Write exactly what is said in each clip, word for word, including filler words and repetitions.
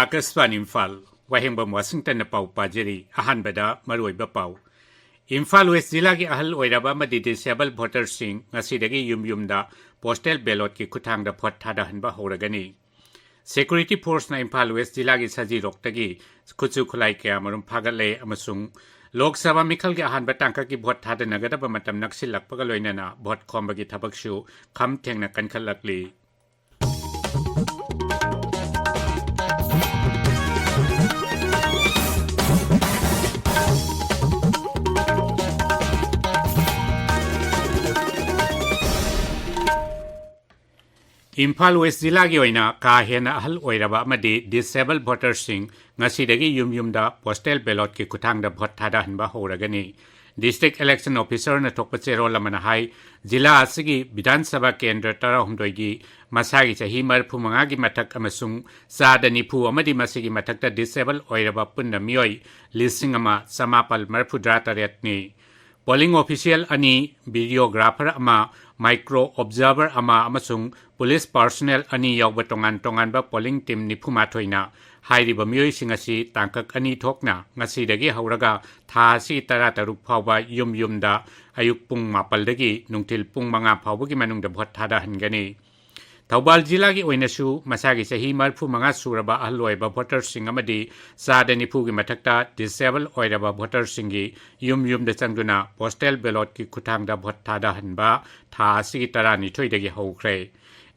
ꯑꯥꯀꯥꯁꯕꯥꯅꯤ ꯏꯝꯐꯥꯜ, ꯋꯥꯍꯦꯡꯕꯝ ꯋꯥꯁꯤꯡꯇꯟꯅ ꯄꯥꯎ ꯄꯥꯖꯔꯤ꯫ ꯑꯍꯥꯟꯕꯗ ꯃꯔꯨꯑꯣꯏꯕ ꯄꯥꯎ꯫ ꯏꯝꯐꯥꯜ ꯋꯦꯁ ꯖꯤꯂꯥꯒꯤ ꯑꯍꯜ ꯑꯣꯏꯔꯕ ꯑꯃꯗꯤ disabled votersꯁꯤꯡ ꯉꯁꯤꯗꯒꯤ ꯌꯨꯝ ꯌꯨꯝꯗ postal ballotꯀꯤ ꯈꯨꯠꯊꯥꯡꯗ vote ꯊꯥꯗꯍꯟꯕ ꯍꯧꯔꯒꯅꯤ꯫ Security forceꯅ ꯏꯝꯐꯥꯜ ꯋꯦꯁ ꯖꯤꯂꯥꯒꯤ ꯁꯖꯤꯔꯣꯛꯇꯒꯤ ꯈꯨꯠꯁꯨ ꯈꯨꯠꯂꯥꯏ ꯀꯌꯥꯃꯔꯨꯝ ꯐꯥꯒꯠꯂꯦ ꯑꯃꯁꯨꯡ ꯂꯣꯛ ꯁꯚꯥ ꯃꯤꯈꯜꯒꯤ ꯑꯍꯥꯟꯕ ꯇꯥꯡꯀꯛꯀꯤ vote ꯊꯥꯗꯅꯒꯗꯕ ꯃꯇꯝ ꯅꯛꯁꯤꯜꯂꯛꯄꯒ ꯂꯣꯏꯅꯅ vote ꯈꯣꯝꯕꯒꯤ ꯊꯕꯛꯁꯨ ꯈꯝ ꯊꯦꯡꯅ ꯀꯟꯈꯠꯂꯛꯂꯤ꯫ ꯏꯝꯐꯥꯜ ꯋꯦꯁ ꯖꯤꯂꯥꯒꯤ ꯑꯣꯏꯅ ꯀꯥ ꯍꯦꯟꯅ ꯑꯍꯜ ꯑꯣꯏꯔꯕ ꯑꯃꯗꯤ disabled votersꯁꯤꯡ ꯉꯁꯤꯗꯒꯤ ꯌꯨꯝ ꯌꯨꯝꯗ postal ballotꯀꯤ ꯈꯨꯠꯊꯥꯡꯗ vote ꯊꯥꯗꯍꯟꯕ ꯍꯧꯔꯒꯅꯤ꯫ District Election Officerꯅ ꯊꯣꯛꯄ ꯆꯦꯔꯣꯜ ꯑꯃꯅ ꯍꯥꯏ, ꯖꯤꯂꯥ ꯑꯁꯤꯒꯤ ꯕꯤꯙꯥꯟ ꯁꯚꯥ ꯀꯦꯟꯗ꯭ꯔ ꯇꯔꯥꯍꯨꯝꯗꯣꯏꯒꯤ ꯃꯁꯥꯒꯤ ꯆꯍꯤ ꯃꯔꯤꯐꯨ ꯃꯉꯥꯒꯤ ꯃꯊꯛ ꯑꯃꯁꯨꯡ ꯆꯥꯗ ꯅꯤꯐꯨ ꯑꯃꯗꯤ ꯃꯁꯤꯒꯤ ꯃꯊꯛꯇ disabled ꯑꯣꯏꯔꯕ ꯄꯨꯟꯅ ꯃꯤꯑꯣꯏ ꯂꯤꯁꯤꯡ ꯑꯃ ꯆꯃꯥꯄꯜ ꯃꯔꯤꯐꯨꯇꯔꯥ ꯇꯔꯦꯠꯅꯤ꯫ Polling official ꯑꯅꯤ, videographer ꯑꯃ, micro observer ꯑꯃ ꯑꯃꯁꯨꯡ police personnel ꯑꯅꯤ ꯌꯥꯎꯕ ꯇꯣꯉꯥꯟ ꯇꯣꯉꯥꯟꯕ polling team ꯅꯤꯐꯨ ꯃꯥꯊꯣꯏꯅ ꯍꯥꯏꯔꯤꯕ ꯃꯤꯑꯣꯏꯁꯤꯡ ꯑꯁꯤ ꯇꯥꯡꯀꯛ ꯑꯅꯤ ꯊꯣꯛꯅ ꯉꯁꯤꯗꯒꯤ ꯍꯧꯔꯒ ꯊꯥ ꯑꯁꯤꯒꯤ ꯇꯔꯥꯇꯔꯨꯛ ꯐꯥꯎꯕ ꯌꯨꯝ ꯌꯨꯝꯗ ꯑꯌꯨꯛ ꯄꯨꯡ ꯃꯥꯄꯜꯗꯒꯤ ꯅꯨꯡꯊꯤꯜ ꯄꯨꯡ ꯃꯉꯥ ꯐꯥꯎꯕꯒꯤ ꯃꯅꯨꯡꯗ vote ꯊꯥꯗꯍꯟꯒꯅꯤ꯫ ꯊꯧꯕꯥꯜ ꯖꯤꯂꯥꯒꯤ ꯑꯣꯏꯅꯁꯨ ꯃꯁꯥꯒꯤ ꯆꯍꯤ ꯃꯔꯤꯐꯨ ꯃꯉꯥ ꯁꯨꯔꯕ ꯑꯍꯜ ꯑꯣꯏꯕ votersꯁꯤꯡ ꯑꯃꯗꯤ ꯆꯥꯗ ꯅꯤꯐꯨꯒꯤ ꯃꯊꯛꯇ disabled ꯑꯣꯏꯔꯕ votersꯁꯤꯡꯒꯤ ꯌꯨꯝ ꯌꯨꯝꯗ ꯆꯪꯗꯨꯅ postal ballotꯀꯤ ꯈꯨꯠꯊꯥꯡꯗ vote ꯊꯥꯗꯍꯟꯕ ꯊꯥ ꯑꯁꯤꯒꯤ ꯇꯔꯥꯅꯤꯊꯣꯏꯗꯒꯤ ꯍꯧꯈ꯭ꯔꯦ꯫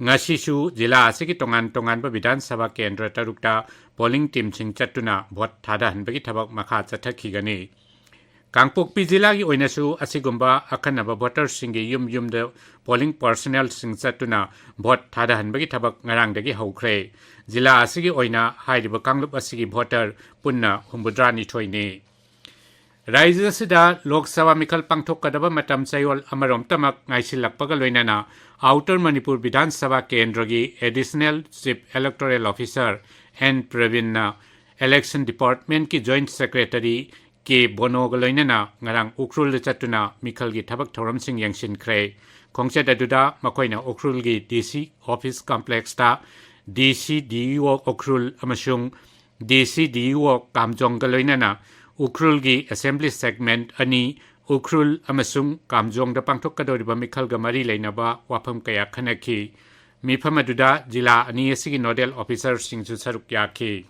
ꯉꯁꯤꯁꯨ ꯖꯤꯂꯥ ꯑꯁꯤꯒꯤ ꯇꯣꯉꯥꯟ ꯇꯣꯉꯥꯟꯕ ꯕꯤꯙꯥꯟ ꯁꯚꯥ ꯀꯦꯟꯗ꯭ꯔ ꯇꯔꯨꯛꯇ polling teamꯁꯤꯡ ꯆꯠꯇꯨꯅ vote ꯊꯥꯗꯍꯟꯕꯒꯤ ꯊꯕꯛ ꯃꯈꯥ ꯆꯠꯊꯈꯤꯒꯅꯤ꯫ ꯀꯥꯡꯄꯣꯛꯄꯤ ꯖꯤꯂꯥꯒꯤ ꯑꯣꯏꯅꯁꯨ ꯑꯁꯤꯒꯨꯝꯕ ꯑꯈꯟꯅꯕ votersꯁꯤꯡꯒꯤ ꯌꯨꯝ ꯌꯨꯝꯗ polling personnelꯁꯤꯡ ꯆꯠꯇꯨꯅ vote ꯊꯥꯗꯍꯟꯕꯒꯤ ꯊꯕꯛ ꯉꯔꯥꯡꯗꯒꯤ ꯍꯧꯈ꯭ꯔꯦ꯫ ꯖꯤꯂꯥ ꯑꯁꯤꯒꯤ ꯑꯣꯏꯅ ꯍꯥꯏꯔꯤꯕ ꯀꯥꯡꯂꯨꯞ ꯑꯁꯤꯒꯤ voter ꯄꯨꯟꯅ ꯍꯨꯝꯐꯨꯇꯔꯥꯅꯤꯊꯣꯏꯅꯤ꯫ ꯔꯥꯖ꯭ꯌ ꯑꯁꯤꯗ ꯂꯣꯛ ꯁꯚꯥ ꯃꯤꯈꯜ ꯄꯥꯡꯊꯣꯛꯀꯗꯕ ꯃꯇꯝ ꯆꯌꯣꯜ ꯑꯃꯔꯣꯝꯇꯃꯛ ꯉꯥꯏꯁꯤꯜꯂꯛꯄꯒ ꯂꯣꯏꯅꯅ Outer ꯃꯅꯤꯄꯨꯔ ꯕꯤꯙꯥꯟ ꯁꯚꯥ ꯀꯦꯟꯗ꯭ꯔꯒꯤ Additional Chief Electoral Officer N ꯄ꯭ꯔꯕꯤꯟꯅ Election Departmentꯀꯤ Joint Secretary ꯀꯦ ꯕꯣꯅꯣꯒ ꯂꯣꯏꯅꯅ ꯉꯔꯥꯡ ꯎꯈ꯭ꯔꯨꯜꯗ ꯆꯠꯇꯨꯅ ꯃꯤꯈꯜꯒꯤ ꯊꯕꯛ ꯊꯧꯔꯝꯁꯤꯡ ꯌꯦꯡꯁꯤꯟꯈ꯭ꯔꯦ꯫ ꯈꯣꯡꯆꯠ ꯑꯗꯨꯗ ꯃꯈꯣꯏꯅ ꯎꯈ꯭ꯔꯨꯜꯒꯤ DC office complexꯇ ꯗꯤ ꯁꯤ ꯗꯤ ꯏ ꯑꯣ ꯎꯈ꯭ꯔꯨꯜ ꯑꯃꯁꯨꯡ ꯗꯤ ꯁꯤ ꯗꯤ ꯏ ꯑꯣ ꯀꯥꯝꯖꯣꯡꯒ ꯂꯣꯏꯅꯅ ꯎꯈ꯭ꯔꯨꯜꯒꯤ assembly segment ꯑꯅꯤ, ꯎꯈ꯭ꯔꯨꯜ ꯑꯃꯁꯨꯡ ꯀꯥꯝꯖꯣꯡꯗ ꯄꯥꯡꯊꯣꯛꯀꯗꯧꯔꯤꯕ ꯃꯤꯈꯜꯒ ꯃꯔꯤ ꯂꯩꯅꯕ ꯋꯥꯐꯝ ꯀꯌꯥ ꯈꯟꯅꯈꯤ꯫ ꯃꯤꯐꯝ ꯑꯗꯨꯗ ꯖꯤꯂꯥ ꯑꯅꯤ ꯑꯁꯤꯒꯤ nodal officerꯁꯤꯡꯁꯨ ꯁꯔꯨꯛ ꯌꯥꯈꯤ꯫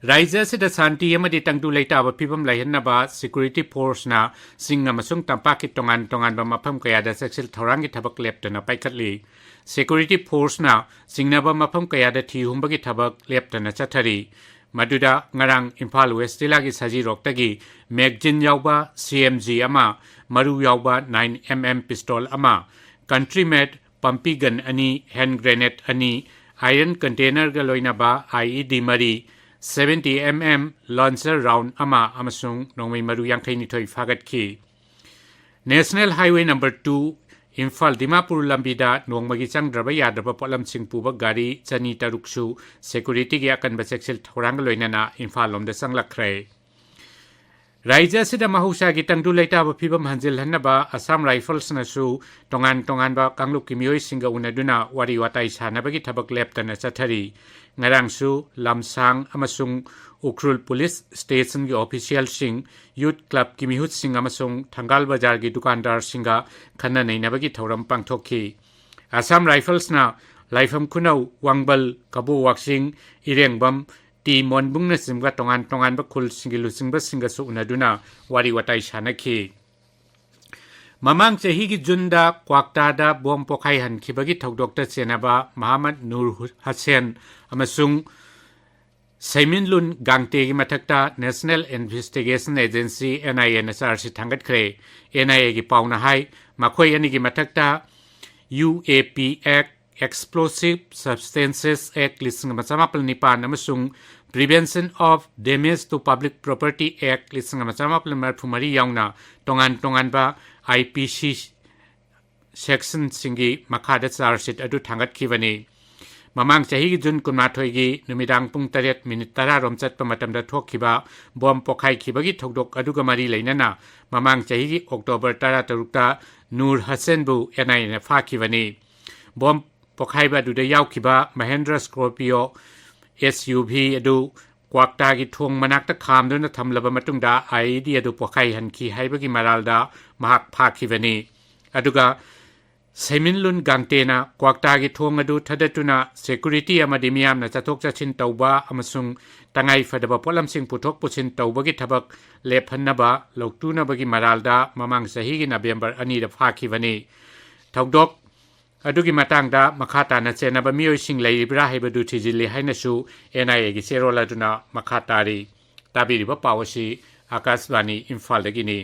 ꯔꯥꯖ꯭ꯌ ꯑꯁꯤꯗ ꯁꯥꯟꯇꯤ ꯑꯃꯗꯤ ꯇꯪꯗꯨ ꯂꯩꯇꯥꯕ ꯐꯤꯕꯝ ꯂꯩꯍꯟꯅꯕ security forceꯅ ꯆꯤꯡ ꯑꯃꯁꯨꯡ ꯇꯝꯄꯥꯛꯀꯤ ꯇꯣꯉꯥꯟ ꯇꯣꯉꯥꯟꯕ ꯃꯐꯝ ꯀꯌꯥꯗ ꯆꯦꯛꯁꯤꯜ ꯊꯧꯔꯥꯡꯒꯤ ꯊꯕꯛ ꯂꯦꯞꯇꯅ ꯄꯥꯏꯈꯠꯂꯤ꯫ Security forceꯅ ꯆꯤꯡꯅꯕ ꯃꯐꯝ ꯀꯌꯥꯗ ꯊꯤ ꯍꯨꯝꯕꯒꯤ ꯊꯕꯛ ꯂꯦꯞꯇꯅ ꯆꯠꯊꯔꯤ꯫ ꯃꯗꯨꯗ ꯉꯔꯥꯡ ꯏꯝꯐꯥꯜ West ꯖꯤꯂꯥꯒꯤ ꯁꯖꯤꯔꯣꯛꯇꯒꯤ magazine ꯌꯥꯎꯕ C M G ꯑꯃ, ꯃꯔꯨ ꯌꯥꯎꯕ nine M M pistol ꯑꯃ, country made pumpy gun ꯑꯅꯤ, hand grenade ꯑꯅꯤ, iron containerꯒ ꯂꯣꯏꯅꯕ I E D ꯃꯔꯤ, seventy M M launcher round ꯑꯃ ꯑꯃꯁꯨꯡ ꯅꯣꯡꯃꯩ ꯃꯔꯨ ꯌꯥꯡꯈꯩ ꯅꯤꯊꯣꯏ ꯐꯥꯒꯠꯈꯤ꯫ National Highway number two, Imphal Dimapur ꯂꯝꯕꯤꯗ ꯅꯣꯡꯃꯒꯤ ꯆꯪꯗ꯭ꯔꯕ ꯌꯥꯗ꯭ꯔꯕ ꯄꯣꯠꯂꯝꯁꯤꯡ ꯄꯨꯕ ꯒꯥꯔꯤ ꯆꯅꯤ ꯇꯔꯨꯛꯁꯨ securityꯒꯤ ꯑꯀꯟꯕ ꯆꯦꯛꯁꯤꯜ ꯊꯧꯔꯥꯡꯒ ꯂꯣꯏꯅꯅ ꯏꯝꯐꯥꯜ ꯂꯣꯝꯗ ꯆꯪꯂꯛꯈ꯭ꯔꯦ꯫ ꯔꯥꯖ꯭ꯌ ꯑꯁꯤꯗ ꯃꯍꯧꯁꯥꯒꯤ ꯇꯪꯗꯨ ꯂꯩꯇꯥꯕ ꯐꯤꯕꯝ ꯍꯟꯖꯤꯜꯍꯟꯅꯕ Assam Riflesꯅꯁꯨ ꯇꯣꯉꯥꯟ ꯇꯣꯉꯥꯟꯕ ꯀꯥꯡꯂꯨꯞꯀꯤ ꯃꯤꯑꯣꯏꯁꯤꯡꯒ ꯎꯅꯗꯨꯅ ꯋꯥꯔꯤ ꯋꯥꯇꯥꯏ ꯁꯥꯟꯅꯕꯒꯤ ꯊꯕꯛ ꯂꯦꯞꯇꯅ ꯆꯠꯊꯔꯤ꯫ ꯉꯔꯥꯡꯁꯨ ꯂꯝꯁꯥꯡ ꯑꯃꯁꯨꯡ ꯎꯈ꯭ꯔꯨꯜ police stationꯒꯤ officialꯁꯤꯡ, youth clubꯀꯤ ꯃꯤꯍꯨꯠꯁꯤꯡ ꯑꯃꯁꯨꯡ ꯊꯪꯒꯥꯜ ꯕꯖꯥꯔꯒꯤ ꯗꯨꯀꯥꯟꯗꯥꯔꯁꯤꯡꯒ ꯈꯟꯅ ꯅꯩꯅꯕꯒꯤ ꯊꯧꯔꯝ ꯄꯥꯡꯊꯣꯛꯈꯤ꯫ Assam Riflesꯅ ꯂꯥꯏꯐꯝ ꯈꯨꯅꯧ, ꯋꯥꯡꯕꯜ, ꯀꯕꯣ ꯋꯥꯛꯆꯤꯡ, ꯏꯔꯦꯡꯕꯝ, ꯇꯤ ꯃꯣꯟꯕꯨꯡꯅꯆꯤꯡꯕ ꯇꯣꯉꯥꯟ ꯇꯣꯉꯥꯟꯕ ꯈꯨꯜꯁꯤꯡꯒꯤ ꯂꯨꯆꯤꯡꯕꯁꯤꯡꯒꯁꯨ ꯎꯅꯗꯨꯅ ꯋꯥꯔꯤ ꯋꯥꯇꯥꯏ ꯁꯥꯟꯅꯈꯤ꯫ ꯃꯃꯥꯡ ꯆꯍꯤꯒꯤ ꯖꯨꯟꯗ ꯀ꯭ꯋꯥꯛꯇꯥꯗ ꯕꯣꯝ ꯄꯣꯈꯥꯏꯍꯟꯈꯤꯕꯒꯤ ꯊꯧꯗꯣꯛꯇ ꯆꯦꯟꯅꯕ ꯃꯍꯥꯃꯠ ꯅꯨꯔ ꯍꯁꯦꯟ ꯑꯃꯁꯨꯡ ꯁꯩꯃꯤꯟꯂꯨꯟ ꯒꯥꯡꯇꯦꯒꯤ ꯃꯊꯛꯇ National Investigation Agency, N I Aꯅ charge sheet ꯊꯥꯡꯒꯠꯈ꯭ꯔꯦ꯫ N I Aꯒꯤ ꯄꯥꯎꯅ ꯍꯥꯏ, ꯃꯈꯣꯏ ꯑꯅꯤꯒꯤ ꯃꯊꯛꯇ U A P Act, Explosive Substances Act ꯂꯤꯁꯤꯡ ꯑꯃ ꯆꯃꯥꯄꯜ ꯅꯤꯄꯥꯟ ꯑꯃꯁꯨꯡ Prevention of Damage to Public Property Act ꯂꯤꯁꯤꯡ ꯑꯃ ꯆꯃꯥꯄꯜ ꯃꯔꯤꯐꯨ ꯃꯔꯤ ꯌꯥꯎꯅ ꯇꯣꯉꯥꯟ ꯇꯣꯉꯥꯟꯕ I P C sectionꯁꯤꯡꯒꯤ ꯃꯈꯥꯗ charge sheet ꯑꯗꯨ ꯊꯥꯡꯒꯠꯈꯤꯕꯅꯤ꯫ ꯃꯃꯥꯡ ꯆꯍꯤꯒꯤ ꯖꯨꯟ ꯀꯨꯟꯃꯥꯊꯣꯏꯒꯤ ꯅꯨꯃꯤꯗꯥꯡ ꯄꯨꯡ ꯇꯔꯦꯠ ꯃꯤꯅꯤꯠ ꯇꯔꯥ ꯔꯣꯝ ꯆꯠꯄ ꯃꯇꯝꯗ ꯊꯣꯛꯈꯤꯕ ꯕꯣꯝ ꯄꯣꯈꯥꯏꯈꯤꯕꯒꯤ ꯊꯧꯗꯣꯛ ꯑꯗꯨꯒ ꯃꯔꯤ ꯂꯩꯅꯅ ꯃꯃꯥꯡ ꯆꯍꯤꯒꯤ October ꯇꯔꯥꯇꯔꯨꯛꯇ Nur ꯍꯁꯦꯟꯕꯨ N I Aꯅ ꯐꯥꯈꯤꯕꯅꯤ꯫ Bomb ꯄꯣꯈꯥꯏꯕ ꯑꯗꯨꯗ ꯌꯥꯎꯈꯤꯕ ꯃꯍꯦꯟꯗ꯭ꯔ ꯁ꯭ꯀꯣꯔꯄꯤꯌꯣ ꯑꯦꯁ ꯌꯨ ꯚꯤ ꯑꯗꯨ ꯀ꯭ꯋꯥꯛꯇꯥꯒꯤ ꯊꯣꯡ ꯃꯅꯥꯛꯇ ꯈꯥꯝꯗꯨꯅ ꯊꯝꯂꯕ ꯃꯇꯨꯡꯗ ꯑꯥꯏ ꯏ ꯗꯤ ꯑꯗꯨ ꯄꯣꯈꯥꯏꯍꯟꯈꯤ ꯍꯥꯏꯕꯒꯤ ꯃꯔꯥꯜꯗ ꯃꯍꯥꯛ ꯐꯥꯈꯤꯕꯅꯤ꯫ ꯑꯗꯨꯒ ꯁꯦꯃꯤꯟꯂꯨꯟ ꯒꯥꯡꯇꯦꯅ ꯀ꯭ꯋꯥꯛꯇꯥꯒꯤ ꯊꯣꯡ ꯑꯗꯨ ꯊꯥꯗꯠꯇꯨꯅ ꯁꯦꯀ꯭ꯌꯨꯔꯤꯇꯤ ꯑꯃꯗꯤ ꯃꯤꯌꯥꯝꯅ ꯆꯠꯊꯣꯛ ꯆꯠꯁꯤꯟ ꯇꯧꯕ ꯑꯃꯁꯨꯡ ꯇꯉꯥꯏ ꯐꯗꯕ ꯄꯣꯠꯂꯝꯁꯤꯡ ꯄꯨꯊꯣꯛ ꯄꯨꯁꯤꯟ ꯇꯧꯕꯒꯤ ꯊꯕꯛ ꯂꯦꯞꯍꯟꯅꯕ ꯂꯧꯇꯨꯅꯕꯒꯤ ꯃꯔꯥꯜꯗ ꯃꯃꯥꯡ ꯆꯍꯤꯒꯤ ꯅꯕꯦꯝꯕꯔ ꯑꯅꯤꯗ ꯐꯥꯈꯤꯕꯅꯤ꯫ ꯊꯧꯗꯣꯛ ꯑꯗꯨꯒꯤ ꯃꯇꯥꯡꯗ ꯃꯈꯥ ꯇꯥꯅ ꯆꯦꯟꯅꯕ ꯃꯤꯑꯣꯏꯁꯤꯡ ꯂꯩꯔꯤꯕ꯭ꯔꯥ ꯍꯥꯏꯕꯗꯨ ꯊꯤꯖꯤꯜꯂꯤ ꯍꯥꯏꯅꯁꯨ ꯑꯦꯟ ꯑꯥꯏ ꯑꯦꯒꯤ ꯆꯦꯔꯣꯜ ꯑꯗꯨꯅ ꯃꯈꯥ ꯇꯥꯔꯤ꯫ ꯇꯥꯕꯤꯔꯤꯕ ꯄꯥꯎ ꯑꯁꯤ ꯑꯥꯀꯥꯁꯕꯥꯅꯤ ꯏꯝꯐꯥꯜꯗꯒꯤꯅꯤ꯫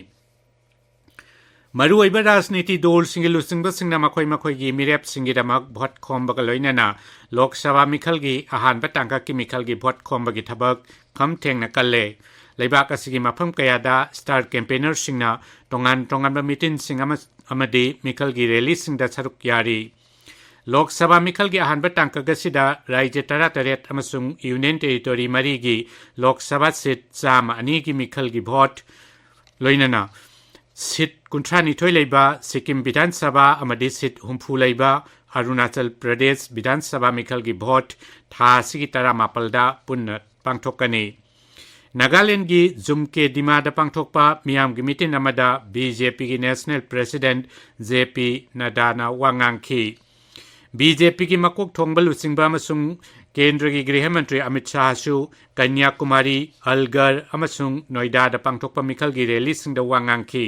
ꯃꯔꯨꯑꯣꯏꯕ ꯔꯥꯖꯅꯤꯇꯤ ꯗꯣꯜꯁꯤꯡꯒꯤ ꯂꯨꯆꯤꯡꯕꯁꯤꯡꯅ ꯃꯈꯣꯏ ꯃꯈꯣꯏꯒꯤ ꯃꯤꯔꯦꯞꯁꯤꯡꯒꯤꯗꯃꯛ ꯚꯣꯠ ꯈꯣꯝꯕꯒ ꯂꯣꯏꯅꯅ ꯂꯣꯛ ꯁꯚꯥ ꯃꯤꯈꯜꯒꯤ ꯑꯍꯥꯟꯕ ꯇꯥꯡꯀꯛꯀꯤ ꯃꯤꯈꯜꯒꯤ ꯚꯣꯠ ꯈꯣꯝꯕꯒꯤ ꯊꯕꯛ ꯈꯝ ꯊꯦꯡꯅ ꯀꯜꯂꯦ꯫ ꯂꯩꯕꯥꯛ ꯑꯁꯤꯒꯤ ꯃꯐꯝ ꯀꯌꯥꯗ ꯁ꯭ꯇꯥꯔ ꯀꯦꯝꯄꯦꯅꯔꯁꯤꯡꯅ ꯇꯣꯉꯥꯟ ꯇꯣꯉꯥꯟꯕ ꯃꯤꯇꯤꯟꯁꯤꯡ ꯑꯃ-, ꯑꯃꯗꯤ ꯃꯤꯈꯜꯒꯤ ꯔꯦꯂꯤꯁꯤꯡꯗ ꯁꯔꯨꯛ ꯌꯥꯔꯤ꯫ ꯂꯣꯛ ꯁꯚꯥ ꯃꯤꯈꯜꯒꯤ ꯑꯍꯥꯟꯕ ꯇꯥꯡꯀꯛ ꯑꯁꯤꯗ ꯔꯥꯖ꯭ꯌ ꯇꯔꯥꯇꯔꯦꯠ ꯑꯃꯁꯨꯡ ꯌꯨꯅꯤꯌꯟ ꯇꯦꯔꯤꯇꯣꯔꯤ ꯃꯔꯤꯒꯤ ꯂꯣꯛ ꯁꯚꯥ ꯁꯤꯠ ꯆꯥꯝꯃ ꯑꯅꯤꯒꯤ ꯃꯤꯈꯜꯒꯤ ꯚꯣꯠ, ꯂꯣꯏꯅꯅ ꯁꯤꯠ ꯀꯨꯟꯊ꯭ꯔꯥꯅꯤꯊꯣꯏ ꯂꯩꯕ ꯁꯤꯛꯀꯤꯝ ꯕꯤꯙꯥꯟ ꯁꯚꯥ ꯑꯃꯗꯤ ꯁꯤꯠ ꯍꯨꯝꯐꯨ ꯂꯩꯕ ꯑꯔꯨꯅꯥꯆꯜ ꯄ꯭ꯔꯗꯦꯁ ꯕꯤꯙꯥꯟ ꯁꯚꯥ ꯃꯤꯈꯜꯒꯤ ꯚꯣꯠ ꯊꯥ ꯑꯁꯤꯒꯤ ꯇꯔꯥꯃꯥꯄꯜꯗ ꯄꯨꯟꯅ ꯄꯥꯡꯊꯣꯛꯀꯅꯤ꯫ ꯅꯥꯒꯥꯂꯦꯟꯗꯒꯤ ꯖꯨꯝꯀꯦ ꯗꯤꯃꯥꯗ ꯄꯥꯡꯊꯣꯛꯄ ꯃꯤꯌꯥꯝꯒꯤ ꯃꯤꯇꯤꯟ ꯑꯃꯗ ꯕꯤ ꯖꯦ ꯄꯤꯒꯤ ꯅꯦꯁꯅꯦꯜ ꯄ꯭ꯔꯦꯁꯤꯗꯦꯟꯠ ꯖꯦ ꯄꯤ ꯅꯗꯥꯅ ꯋꯥ ꯉꯥꯡꯈꯤ꯫ ꯕꯤ ꯖꯦ ꯄꯤꯒꯤ ꯃꯀꯣꯛ ꯊꯣꯡꯕ ꯂꯨꯆꯤꯡꯕ ꯑꯃꯁꯨꯡ ꯀꯦꯟꯗ꯭ꯔꯒꯤ ꯒ꯭ꯔꯤꯍ ꯃꯟꯇ꯭ꯔꯤ ꯑꯃꯤꯠ ꯁꯥꯍꯁꯨ ꯀꯟꯌꯥꯀꯨꯃꯥꯔꯤ, ꯑꯜꯒꯔ ꯑꯃꯁꯨꯡ ꯅꯣꯏꯗꯥꯗ ꯄꯥꯡꯊꯣꯛꯄ ꯃꯤꯈꯜꯒꯤ ꯔꯦꯂꯤꯁꯤꯡꯗ ꯋꯥ ꯉꯥꯡꯈꯤ꯫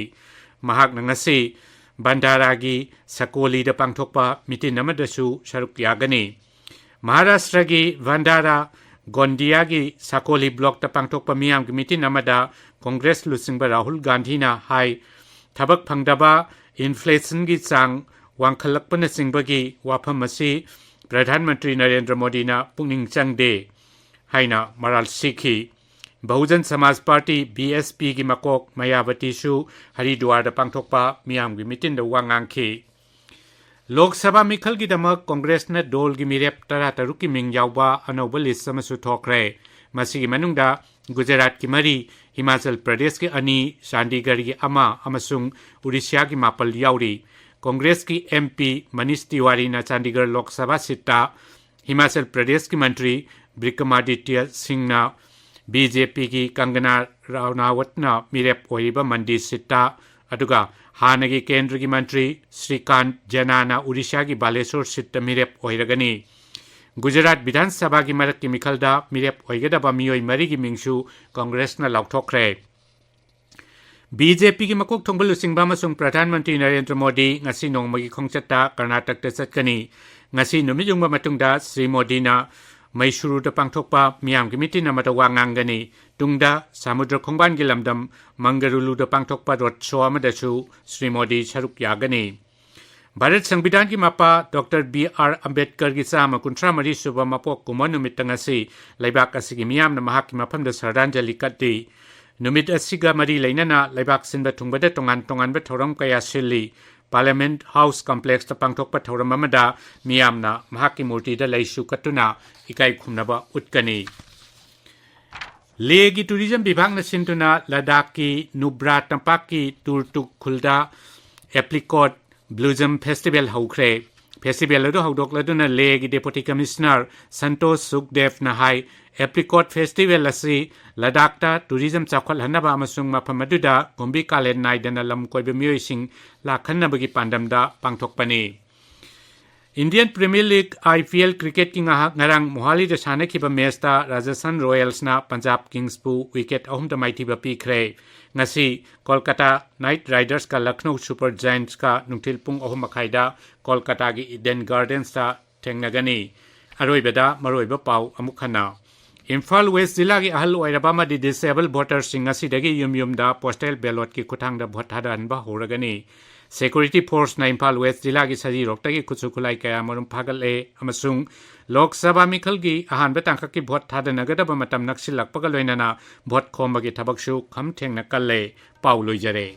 ꯃꯍꯥꯛꯅ ꯉꯁꯤ ꯚꯟꯗꯥꯔꯥꯒꯤ ꯁꯀꯣꯂꯤꯗ ꯄꯥꯡꯊꯣꯛꯄ ꯃꯤꯇꯤꯟ ꯑꯃꯗꯁꯨ ꯁꯔꯨꯛ ꯌꯥꯒꯅꯤ꯫ ꯃꯍꯥꯔꯥꯁꯇ꯭ꯔꯒꯤ ꯚꯟꯗꯥꯔꯥ ꯒꯣꯟꯗꯤꯌꯥꯒꯤ ꯁꯀꯣꯂꯤ ꯕ꯭ꯂꯣꯛꯇ ꯄꯥꯡꯊꯣꯛꯄ ꯃꯤꯌꯥꯝꯒꯤ ꯃꯤꯇꯤꯟ ꯑꯃꯗ ꯀꯣꯡꯒ꯭ꯔꯦꯁ ꯂꯨꯆꯤꯡꯕ ꯔꯥꯍꯨꯜ ꯒꯥꯟꯙꯤꯅ ꯍꯥꯏ, ꯊꯕꯛ ꯐꯪꯗꯕ, ꯏꯟꯐ꯭ꯂꯦꯁꯟꯒꯤ ꯆꯥꯡ ꯋꯥꯡꯈꯠꯂꯛꯄꯅꯆꯤꯡꯕꯒꯤ ꯋꯥꯐꯝ ꯑꯁꯤ ꯄ꯭ꯔꯙꯥꯟ ꯃꯟꯇ꯭ꯔꯤ ꯅꯔꯦꯟꯗ꯭ꯔ ꯃꯣꯗꯤꯅ ꯄꯨꯛꯅꯤꯡ ꯆꯪꯗꯦ ꯍꯥꯏꯅ ꯃꯔꯥꯜ ꯁꯤꯈꯤ꯫ ꯕꯍꯨꯖꯟ ꯁꯃꯥꯖ ꯄꯥꯔꯇꯤ, ꯕꯤ ꯑꯦꯁ ꯄꯤꯒꯤ ꯃꯀꯣꯛ ꯃꯌꯥꯕꯇꯤꯁꯨ ꯍꯔꯤꯗ꯭ꯋꯥꯔꯗ ꯄꯥꯡꯊꯣꯛꯄ ꯃꯤꯌꯥꯝꯒꯤ ꯃꯤꯇꯤꯟꯗ ꯋꯥ ꯉꯥꯡꯈꯤ꯫ ꯂꯣꯛ ꯁꯚꯥ ꯃꯤꯈꯜꯒꯤꯗꯃꯛ ꯀꯣꯡꯒ꯭ꯔꯦꯁꯅ ꯗꯣꯜꯒꯤ ꯃꯤꯔꯦꯞ ꯇꯔꯥꯇꯔꯨꯛꯀꯤ ꯃꯤꯡ ꯌꯥꯎꯕ ꯑꯅꯧꯕ ꯂꯤꯁ ꯑꯃꯁꯨ ꯊꯣꯛꯈ꯭ꯔꯦ꯫ ꯃꯁꯤꯒꯤ ꯃꯅꯨꯡꯗ ꯒꯨꯖꯔꯥꯠꯀꯤ ꯃꯔꯤ, ꯍꯤꯃꯥꯆꯜ ꯄ꯭ꯔꯗꯦꯁꯀꯤ ꯑꯅꯤ, ꯆꯥꯟꯗꯤꯒꯔꯒꯤ ꯑꯃ ꯑꯃꯁꯨꯡ ꯎꯔꯤꯁ꯭ꯌꯥꯒꯤ ꯃꯥꯄꯜ ꯌꯥꯎꯔꯤ꯫ ꯀꯣꯡꯒ꯭ꯔꯦꯁꯀꯤ ꯑꯦꯝ ꯄꯤ ꯃꯅꯤꯁ ꯇꯤꯋꯥꯔꯤꯅ ꯆꯥꯟꯗꯤꯒꯔ ꯂꯣꯛ ꯁꯚꯥ ꯁꯤꯠꯇ, ꯍꯤꯃꯥꯆꯜ ꯄ꯭ꯔꯗꯦꯁꯀꯤ ꯃꯟꯇ꯭ꯔꯤ ꯕꯤꯀ꯭ꯔꯃꯥꯗꯤꯇ꯭ꯌ ꯁꯤꯡꯅ ꯕꯤ ꯖꯦ ꯄꯤꯒꯤ ꯀꯪꯒꯅꯥ ꯔꯥꯅꯥꯋꯠꯅ ꯃꯤꯔꯦꯞ ꯑꯣꯏꯔꯤꯕ ꯃꯟꯗꯤ ꯁꯤꯠꯇ, ꯑꯗꯨꯒ ꯍꯥꯟꯅꯒꯤ ꯀꯦꯟꯗ꯭ꯔꯒꯤ ꯃꯟꯇ꯭ꯔꯤ ꯁ꯭ꯔꯤꯀꯥꯟꯠ ꯖꯦꯅꯥꯅ ꯎꯔꯤꯁꯥꯒꯤ ꯕꯥꯂꯦꯁꯣꯔ ꯁꯤꯠꯇ ꯃꯤꯔꯦꯞ ꯑꯣꯏꯔꯒꯅꯤ꯫ ꯒꯨꯖꯔꯥꯠ ꯕꯤꯙꯥꯟ ꯁꯚꯥꯒꯤ ꯃꯔꯛꯀꯤ ꯃꯤꯈꯜꯗ ꯃꯤꯔꯦꯞ ꯑꯣꯏꯒꯗꯕ ꯃꯤꯑꯣꯏ ꯃꯔꯤꯒꯤ ꯃꯤꯡꯁꯨ ꯀꯣꯡꯒ꯭ꯔꯦꯁꯅ ꯂꯥꯎꯊꯣꯛꯈ꯭ꯔꯦ꯫ ꯕꯤ ꯖꯦ ꯄꯤꯒꯤ ꯃꯀꯣꯛ ꯊꯣꯡꯕ ꯂꯨꯆꯤꯡꯕ ꯑꯃꯁꯨꯡ ꯄ꯭ꯔꯙꯥꯟ ꯃꯟꯇ꯭ꯔꯤ ꯅꯔꯦꯟꯗ꯭ꯔ ꯃꯣꯗꯤ ꯉꯁꯤ ꯅꯣꯡꯃꯒꯤ ꯈꯣꯡꯆꯠꯇ ꯀꯔꯅꯥꯇꯛꯇ ꯆꯠꯀꯅꯤ꯫ ꯉꯁꯤ ꯅꯨꯃꯤꯠ ꯌꯨꯡꯕ ꯃꯇꯨꯡꯗ ꯁ꯭ꯔꯤ ꯃꯣꯗꯤꯅ ꯃꯩꯁꯨꯔꯨꯗ ꯄꯥꯡꯊꯣꯛꯄ ꯃꯤꯌꯥꯝꯒꯤ ꯃꯤꯇꯤꯟ ꯑꯃꯗ ꯋꯥ ꯉꯥꯡꯒꯅꯤ꯫ ꯇꯨꯡꯗ ꯁꯃꯨꯗ꯭ꯔ ꯈꯣꯡꯕꯥꯟꯒꯤ ꯂꯝꯗꯝ ꯃꯪꯒꯔꯨꯂꯨꯗ ꯄꯥꯡꯊꯣꯛꯄ ꯔꯣꯗ ꯁꯣ ꯑꯃꯗꯁꯨ ꯁ꯭ꯔꯤ ꯃꯣꯗꯤ ꯁꯔꯨꯛ ꯌꯥꯒꯅꯤ꯫ ꯚꯥꯔꯠ ꯁꯪꯕꯤꯙꯥꯟꯒꯤ ꯃꯄꯥ ꯗꯣꯛꯇꯔ ꯕꯤ ꯑꯥꯔ ꯑꯝꯕꯦꯗꯀꯔꯒꯤ ꯆꯥꯝꯃ ꯀꯨꯟꯊ꯭ꯔꯥ ꯃꯔꯤ ꯁꯨꯕ ꯃꯄꯣꯛ ꯀꯨꯝꯑꯣꯟ ꯅꯨꯃꯤꯠꯇ ꯉꯁꯤ ꯂꯩꯕꯥꯛ ꯑꯁꯤꯒꯤ ꯃꯤꯌꯥꯝꯅ ꯃꯍꯥꯛꯀꯤ ꯃꯐꯝꯗ ꯁ꯭ꯔꯗꯥꯟꯖꯂꯤ ꯀꯠꯂꯤ꯫ ꯅꯨꯃꯤꯠ ꯑꯁꯤꯒ ꯃꯔꯤ ꯂꯩꯅꯅ ꯂꯩꯕꯥꯛ ꯁꯤꯟꯕ ꯊꯨꯡꯕꯗ ꯇꯣꯉꯥꯟ ꯇꯣꯉꯥꯟꯕ ꯊꯧꯔꯝ ꯀꯌꯥ ꯁꯤꯜꯂꯤ꯫ ꯄꯥꯔꯂꯤꯌꯥꯃꯦꯟꯠ ꯍꯥꯎꯁ ꯀꯝꯄ꯭ꯂꯦꯛꯁꯇ ꯄꯥꯡꯊꯣꯛꯄ ꯊꯧꯔꯝ ꯑꯃꯗ ꯃꯤꯌꯥꯝꯅ ꯃꯍꯥꯛꯀꯤ ꯃꯨꯔꯇꯤꯗ ꯂꯩꯁꯨ ꯀꯠꯇꯨꯅ ꯏꯀꯥꯏ ꯈꯨꯝꯅꯕ ꯎꯠꯀꯅꯤ꯫ ꯂꯦꯍꯒꯤ ꯇꯨꯔꯤꯖꯝ ꯕꯤꯚꯥꯒꯅ ꯁꯤꯟꯗꯨꯅ ꯂꯗꯥꯈꯀꯤ ꯅꯨꯕ꯭ꯔꯥ ꯇꯝꯄꯥꯛꯀꯤ ꯇꯨꯔꯇꯨꯛ ꯈꯨꯜꯗ ꯑꯦꯄ꯭ꯔꯤꯀꯣꯠ ꯕ꯭ꯂꯨꯖꯝ ꯐꯦꯁꯇꯤꯚꯦꯜ ꯍꯧꯈ꯭ꯔꯦ꯫ ꯐꯦꯁꯇꯤꯚꯦꯜ ꯑꯗꯨ ꯍꯧꯗꯣꯛꯂꯗꯨꯅ ꯂꯦꯍꯒꯤ ꯗꯦꯄꯨꯇꯤ ꯀꯃꯤꯁꯅꯔ ꯁꯟꯇꯣꯁ ꯁꯨꯛꯗꯦꯕꯅ ꯍꯥꯏ, ꯑꯦꯄ꯭ꯔꯤꯀꯣꯠ ꯐꯦꯁꯇꯤꯚꯦꯜ ꯑꯁꯤ ꯂꯗꯥꯈꯇ ꯇꯨꯔꯤꯖꯝ ꯆꯥꯎꯈꯠꯍꯟꯅꯕ ꯑꯃꯁꯨꯡ ꯃꯐꯝ ꯑꯗꯨꯗ ꯀꯨꯝꯕꯤ ꯀꯥꯂꯦꯟ ꯅꯥꯏꯗꯅ ꯂꯝ ꯀꯣꯏꯕ ꯃꯤꯑꯣꯏꯁꯤꯡ ꯂꯥꯛꯍꯟꯅꯕꯒꯤ ꯄꯥꯟꯗꯝꯗ ꯄꯥꯡꯊꯣꯛꯄꯅꯤ꯫ Indian premier league, I P L, ꯀ꯭ꯔꯤꯀꯦꯠꯀꯤ ꯉꯥꯏꯍꯥꯛ ꯉꯔꯥꯡ ꯃꯣꯍꯥꯂꯤꯗ ꯁꯥꯟꯅꯈꯤꯕ ꯃꯦꯆꯇ ꯔꯥꯖꯁꯊꯥꯟ ꯔꯣꯌꯦꯜꯁꯅ ꯄꯟꯖꯥꯕ ꯀꯤꯡꯁꯄꯨ ꯋꯤꯀꯦꯠ ꯑꯍꯨꯝꯗ ꯃꯥꯏꯊꯤꯕ ꯄꯤꯈ꯭ꯔꯦ꯫ ꯉꯁꯤ ꯀꯣꯜꯀꯇꯥ ꯅꯥꯏꯠ ꯔꯥꯏꯗꯔꯁꯀ ꯂꯈꯅꯧ ꯁꯨꯄꯔ ꯖꯥꯏꯟꯠꯁꯀ ꯅꯨꯡꯊꯤꯜ ꯄꯨꯡ ꯑꯍꯨꯝ ꯃꯈꯥꯏꯗ ꯀꯣꯜꯀꯇꯥꯒꯤ ꯏꯗꯦꯟ ꯒꯥꯔꯗꯦꯟꯁꯇ ꯊꯦꯡꯅꯒꯅꯤ꯫ ꯑꯔꯣꯏꯕꯗ ꯃꯔꯨꯑꯣꯏꯕ ꯄꯥꯎ ꯑꯃꯨꯛ ꯍꯟꯅ꯫ ꯏꯝꯐꯥꯜ ꯋꯦꯁ ꯖꯤꯂꯥꯒꯤ ꯑꯍꯜ ꯑꯣꯏꯔꯕ ꯑꯃꯗꯤ ꯗꯤꯁꯑꯦꯕꯜ ꯚꯣꯇꯔꯁꯤꯡ ꯉꯁꯤꯗꯒꯤ ꯌꯨꯝ ꯌꯨꯝꯗ ꯄꯣꯁꯇꯦꯜ ꯕꯦꯂꯣꯠꯀꯤ ꯈꯨꯠꯊꯥꯡꯗ ꯚꯣꯠ ꯊꯥꯗꯍꯟꯕ ꯍꯧꯔꯒꯅꯤ꯫ ꯁꯦꯀ꯭ꯌꯨꯔꯤꯇꯤ ꯐꯣꯔꯁꯅ ꯏꯝꯐꯥꯜ ꯋꯦꯁ ꯖꯤꯂꯥꯒꯤ ꯁꯖꯤꯔꯣꯛꯇꯒꯤ ꯈꯨꯠꯁꯨ ꯈꯨꯠꯂꯥꯏ ꯀꯌꯥ ꯃꯔꯨꯝ ꯐꯥꯒꯠꯂꯦ ꯑꯃꯁꯨꯡ ꯂꯣꯛ ꯁꯚꯥ ꯃꯤꯈꯜꯒꯤ ꯑꯍꯥꯟꯕ ꯇꯥꯡꯀꯛꯀꯤ ꯚꯣꯠ ꯊꯥꯗꯅꯒꯗꯕ ꯃꯇꯝ ꯅꯛꯁꯤꯜꯂꯛꯄꯒ ꯂꯣꯏꯅꯅ ꯚꯣꯠ ꯈꯣꯝꯕꯒꯤ ꯊꯕꯛꯁꯨ ꯈꯝ ꯊꯦꯡꯅ ꯀꯜꯂꯦ꯫ ꯄꯥꯎ ꯂꯣꯏꯖꯔꯦ꯫